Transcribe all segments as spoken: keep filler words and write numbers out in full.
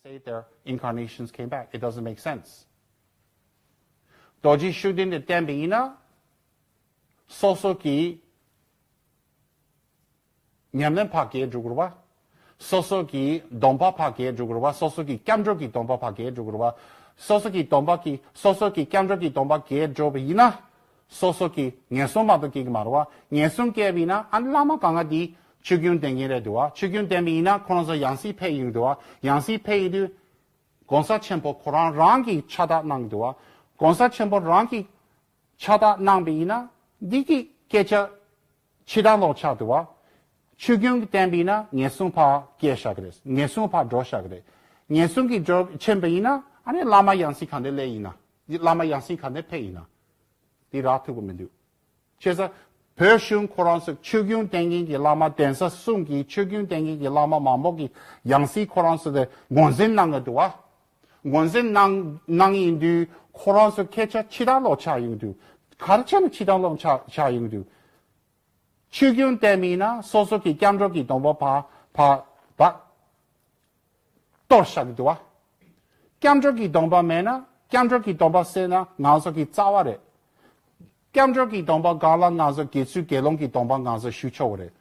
Say their incarnations came back. It doesn't make sense. རྡོ་རྗེ་ཤུགས་ལྡན་དེ་བསྟན་པ་ཡིན་ན། སོ་སོ་གི་ཉམས་ལེན་ཕར་རྒྱས་འགྲོ་དགོས་རེད་བ། སོ་སོ་གི་སྡོམ་པ་ཕར་རྒྱས་འགྲོ་དགོས་རེད་བ། སོ་སོ་གི་སྐྱབས་འགྲོ་གི་སྡོམ་པ་ཕར་རྒྱས་འགྲོ་དགོས་རེད་བ། སོ་སོ་གི་སྡོམ་པ་གི་སོ་སོ་གི་སྐྱབས་འགྲོ་གི་སྡོམ་པ་རྒྱས་འགྲོ་བ་ཡིན་ན། སོ་སོ་གི་ངན་སོང་མ་གཏོགས་སྐྱེ་གི་མ་རེད་བ། ངན་སོང་སྐྱེས་པ་ཡིན་ན་ཨ་ནི་བླ་མ་གང་ག་དེ་ཆོས་སྐྱོང་བསྟེན་མཁན་རེད་འདུག་བ། ཆོས་སྐྱོང་བསྟེན་པ་ཡིན་ན་ཁོ་རང་ཚོ་ཡང་སྲིད་ཕེབས་ཡོང་འདུག་བ། ཡང་སྲིད་ཕེབས་ཡོང་དུས། གོང་ས་ཆེན་པོ་ཁོ་རང་རང་གིས་ཕྱག་རྟགས་གནང་འདུག་བ། གོང་ས་ཆེན་པོ་རང་གིས་ཕྱག་རྟགས་གནང་པ་ཡིན་ན། འདི་གི་སྐད་ཆ་ཕྱི་དང་ལོག་ཆགས་འདུག་བ། ཆོས་སྐྱོང་གི་བསྟན་པ་ཡིན་ན་ངན་སོང་ཕར་སྐྱེས་བཞག་གི་རེད། ངན་སོང་ཕར་འགྲོ་བཞག་གི་རེད། ངན་སོང་གི་འགྲོ་ཕྱིན་པ་ཡིན་ན་ཨ་ནི་བླ་མ་ཡང་སྲིད་གང་དེ་སླེབས་ཡིན་ན། བླ་མ་ཡང་སྲིད་གང་དེ་ཕེབས་ཡིན་ན། འདི་རག་ཐུབ་ཀྱི་མི་འདུག་བྱས་ཙང་། བོད་གཞུང་ཁོ་རང་ཚོ་ཆོས་སྐྱོང་བསྟེན་མཁན་གྱི་བླ་མ་གདན་ས་གསུམ་གྱི་ཆོས་སྐྱོང་བསྟེན་མཁན་གྱི་བླ་མ་མང་པོ་གི་ཡང་སྲིད་ཁོ་རང་ཚོ་དེ་ངོས་འཛིན་གནང་གི་འདུག་བ། ངོས་འཛིན་གནང་གནང་ཡིན་དུས་ཁོ་རང་ཚོ་སྐད་ཆ་ཕྱི་དང་ལོག་ཆགས་ཡོང་དུས། ག་རེ་བྱས་ན་ཕྱི་དང་ལོག་ཆགས་ཆགས་ཡོང་དུས། ཆོས་སྐྱོང་བསྟེན་པ་ཡིན་ན་སོ་སོ་གི་སྐྱབས་འགྲོ་གི་སྡོམ་པ་ཕར་ཕར་ཕར། གཏོར་བཞག་གི་འདུག་བ། སྐྱབས་འགྲོ་གི་སྡོམ་པ་མེད་ན། སྐྱབས་འགྲོ་གི་སྡོམ་པ་ཟེར་ན་ང་ཚོ་གི་རྩ་བ་རེད། སྐྱབས་འགྲོ་གི་སྡོམ་པ་སྒང་ལ་ང་ཚོ་དགེ་ཚུལ་དགེ་སློང་གི་སྡོམ་པ་ང་ཚོ་ཞུ་ཆོག་གི་རེད།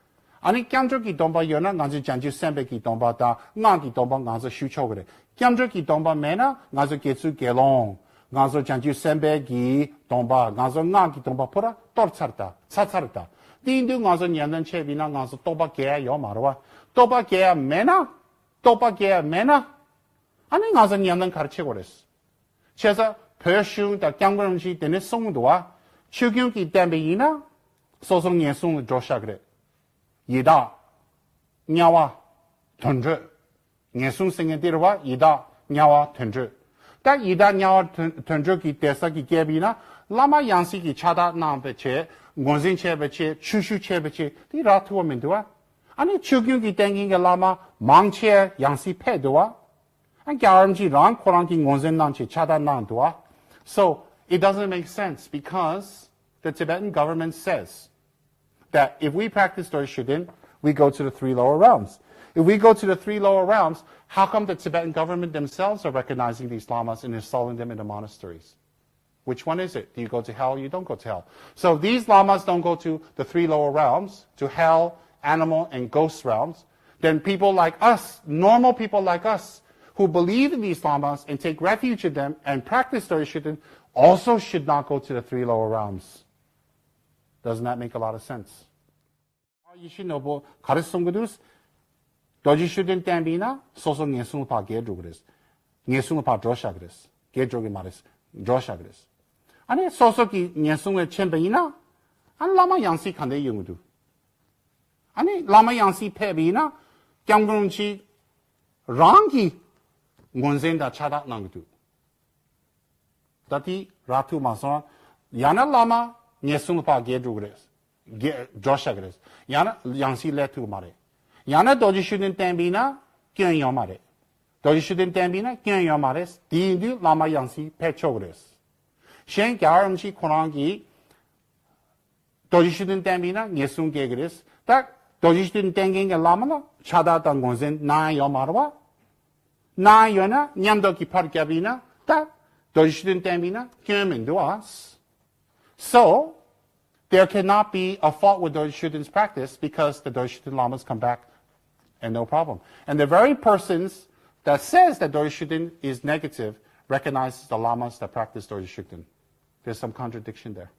ཨ་ནི་སྐྱབས་འགྲོ་གི་སྡོམ་པ་ཡོད་ན་ང་ཚོ་བྱང་ཆུབ་སེམས་དཔའ་གི་སྡོམ་པ་དང་སྔགས་ཀྱི་སྡོམ་པ་ང་ཚོ་ཞུ་ཆོག་གི་རེད། སྐྱབས་འགྲོ་གི་སྡོམ་པ་མེད་ན་ང་ཚོ་དགེ་ཚུལ་དགེ་སློང་། ང་ཚོ་བྱང་ཆུབ་སེམས་དཔའ་གི་སྡོམ་པ། ང་ཚོ་སྔགས་ཀྱི་སྡོམ་པ་ཕུ་ར་གཏོར་ཚར་ད། ཚར་ཚར་ད། དེ་ཡིན་དུས་ང་ཚོ་ཉམས་ལེན་བྱས་པ་ཡིན་ན་ང་ཚོ་རྟོགས་པ་རྒྱས་ཡ་ཡོད་མ་རེད་བ། རྟོགས་པ་རྒྱས་ཡ་མེད་ན། རྟོགས་པ་སྐྱེ་ཡ་མེད་ན། ཨ་ནི་ང་ཚོ་ཉམས་ལེན་ག་རེ་བྱེད་དགོས་རེད། བྱས་ཙང་བོད་གཞུང་དང་སྐྱབས་མགོན་རིན་པོ་ཆེས་དེ་ནས་གསུངས་འདུག་བ། ཆོས་སྐྱོང་གིས་བསྟན་པ་ཡིན་ན། སོ་སོ་ངན་སོང་ལ་འགྲོ་བཞག་གི་རེད། ཡི་དྭགས། དམྱལ་བ། དུད་འགྲོ། ངན་སོང་ཟེར་མཁན་དེ་རེད་བ། ཡི་དྭགས། དམྱལ་བ། དུད་འགྲོ། ད་ཡི་དྭགས་དམྱལ་བ་དུད་དུད་འགྲོ་གི་གདན་ས་གི་སྐྱེས་པ་ཡིན་ན། བླ་མ་ཡང་སྲིད་ཀྱི་ཕྱག་རྟགས་གནང་བ་བྱས། ངོས་འཛིན་བྱས་པ་བྱས། ཆོས་ཞུ་བྱས་པ་བྱས། དེ་རག་ཐུབ་པ་མི་འདུག་བ། ཨ་ནི་ཆོས་སྐྱོང་གི་བསྟེན་མཁན་གྱི་བླ་མ་མང་ཆེ་ཡང་སྲིད་ཕེབས་འདུག་བ། ཨ་རྒྱལ་བ་རིན་པོ་ཆེ་རང་ཁོ་རང་གིས་ངོས་འཛིན་གནང་བྱས་ཕྱག་རྟགས་གནང་འདུག་བ། So it doesn't make sense because the Tibetan government says that if we practice Dorje Shugden, we go to the three lower realms. If we go to the three lower realms, how come the Tibetan government themselves are recognizing these lamas and installing them in the monasteries? Which one is it? Do you go to hell or you don't go to hell? So if these lamas don't go to the three lower realms, to hell, animal, and ghost realms, then people like us, normal people like us, who believe in these lamas and take refuge in them and practice Dorje Shugden, also should not go to the three lower realms. Doesn't that make a lot of sense? ཡེ་ཤེས་ནོར་བུ་ག་རེ་གསུང་གི་འདུག་རྡོ་རྗེ་ཤུགས་ལྡན་བསྟན་པ་ཡིན་ན་སོ་སོ་ངན་སོང་ཕར་རྒྱས་འགྲོ་གི་རེད། ངན་སོང་ཕར་འགྲོ་བཞག་གི་རེད། རྒྱས་འགྲོ་གི་མ་རེད། འགྲོ་བཞག་གི་རེད། ཨ་ནི་སོ་སོ་གི་ངན་སོང་ལས་ཕྱིན་པ་ཡིན་ན། ཨ་ནི་བླ་མ་ཡང་སྲིད་ག་འདྲ་ཡོང་གི་འདུག་ཨ་ནི་བླ་མ་ཡང་སྲིད་ཕེབས་པ་ཡིན་ན། སྐྱབས་མགོན་རིན་པོ་ཆེ་རང་གིས་ངོས་འཛིན་དང་ཕྱག་རྟགས་གནང་གི་འདུག་ད་དེ་རག་ཐུབ་མ་སོང་། ཡང་ན་བླ་མ་ངན་སོང་ལ་ཕར་རྒྱས་འགྲོ་གི་རེད། རྒྱས་འགྲོ་བཞག་གི་རེད། ཡང་ན་ཡང་སྲིད་སླེབས་ཐུབ་ཀྱི་མ་རེད། ཡང་ན་རྡོ་རྗེ་ཤུགས་ལྡན་བསྟན་པ་ཡིན་ན་སྐྱོན་ཡོད་མ་རེད། རྡོ་རྗེ་ཤུགས་ལྡན་བསྟན་པ་ཡིན་ན་སྐྱོན་ཡོད་མ་རེད། དེ་ཡིན་དུས་བླ་མ་ཡང་སྲིད་ཕེབས་ཆོག་གི་རེད། གཞན་རྒྱལ་བ་རིན་པོ་ཆེ་ཁོ་རང་གིས་རྡོ་རྗེ་ཤུགས་ལྡན་བསྟན་པ་ཡིན་ན་ངན་སོང་སྐྱེ་གི་རེད། ད་རྡོ་རྗེ་ཤུགས་ལྡན་བསྟེན་མཁན་གྱི་བླ་མ་ལ་ཕྱག་རྟགས་དང་ངོས་འཛིན་གནང་ཡ་ཡོད་མ་རེད་བ། གནང་ཡ་ཡོད་ན་མཉམ་དུ་གི་ཕར་རྒྱབ་ཡིན་ན་ད་རྡོ་རྗེ་ཤུགས་ལྡན་བསྟན་པ་ཡིན་ན་སྐྱོན་མི་འདུག་ཨ། So, there cannot be a fault with Dorje Shugden's practice because the Dorje Shugden Lamas come back and no problem. And the very persons that says that Dorje Shugden is negative recognizes the Lamas that practice Dorje Shugden. There's some contradiction there.